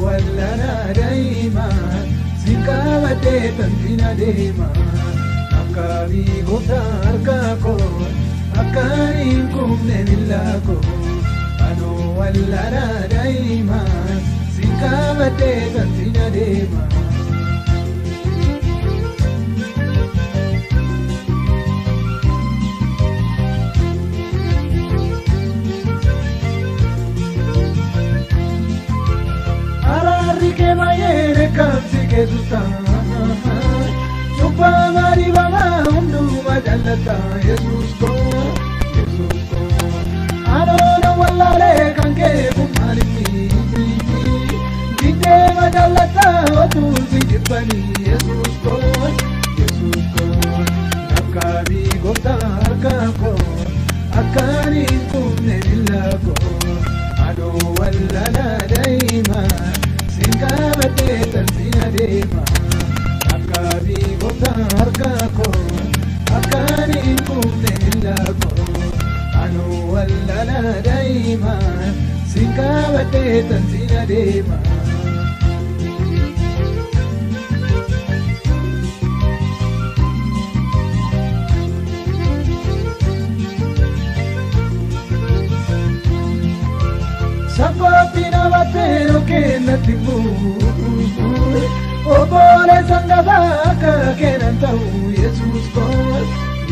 Wallana daima sinkabate tantina deema Akkabii gooftaa harka koo akkaan hin kufne miilla koo Anoo wallana daima sinkabate tantina deema. Araarri kee baay'ee kamsi keessuta Cubbaa dibamaa hundumaa jaallata Yesuus koo Yesuus koo Anoona wallaalee kan kee kun maalinni Diddeema jaallata otuu si jibbanii Yesuus koo Yesuus koo Nakkaabii gooftaa harka koo akkaan hin kufne miilla koo Anoo wallana daima sinkabate tantina deema Akkabii gooftaa harka koo akkaan hin kufne miilla koo Anoo wallana daima sinkabate tantina deema. Sabbaati nabatee kennatti bu'u Obboleessan gabaa akka kennan ta'u Yesuus koo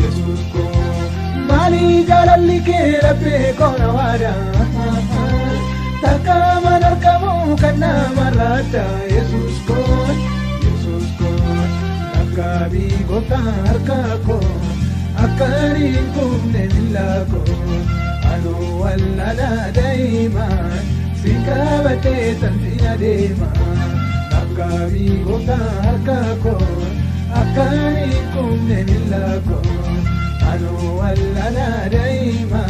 Yesuus koo Maali jaalalli kee laphee koona waada Takka mana argamu kan namarraa adda Yesuus koo Yesuus koo Akkabii gooftaa harka koo akkaan hin kufne miilla koo Anoo wallana daima sinkabate tantina deema Akkabii gooftaa harka koo akkaan hin kufne miilla koo Anoo wallana daima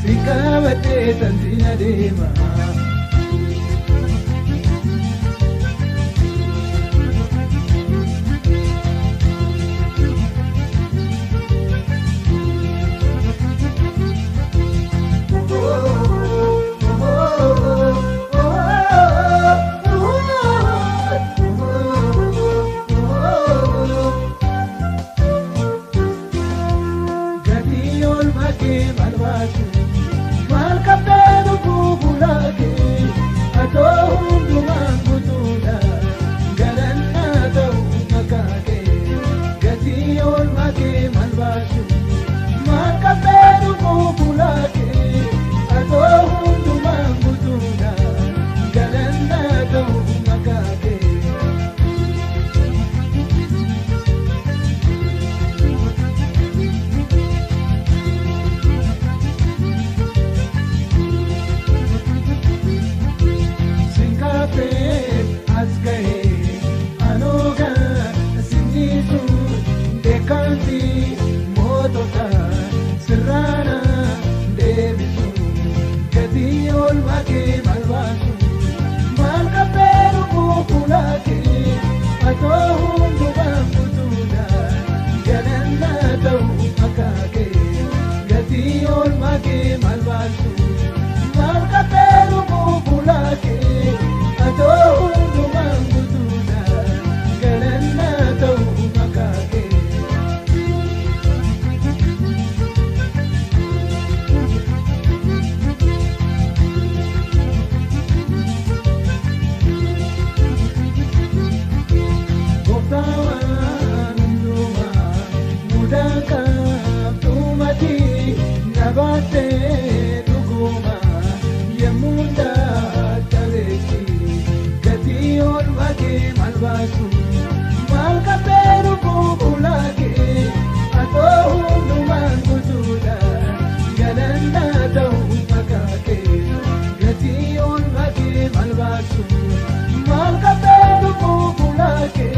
sinkabate tantina deema. Gatii oolmaa kee maal baasu maal qabdee lubbuu fuulaa kee atoo hundumaan guutuudha galannaa ta'u maqaa kee gatii oolmaa kee maal baasu maal qabdee lubbuu fuulaa kee atoo hundumaan guutuudha galannaa ta'u maqaa kee. Sinkafee as ga'ee anooga sinniisu beekamti mootota sirraana deebisu gatii oolmaa kee maal baasu maal qabdee lubbuu fuulaa kee atoo hundumaan guutuudha galannaa ta'u maqaa kee gatii oolmaa kee maal baasu maal qabdee lubbuu fuulaa kee atoo hundumaan guutuudha galannaa ta'u maqaa kee. Gooftaa waan hundumaa mudaa qabdumati na baatee dhuguma yemmuu dadhabeetti gatii oolmaa kee maal baasu maal qabdee lubbuu fuulaa kee atoo hundumaan guutuudha galannaa ta'u maqaa kee gatii oolmaa kee maal baasu maal qabdee lubbuu fuulaa kee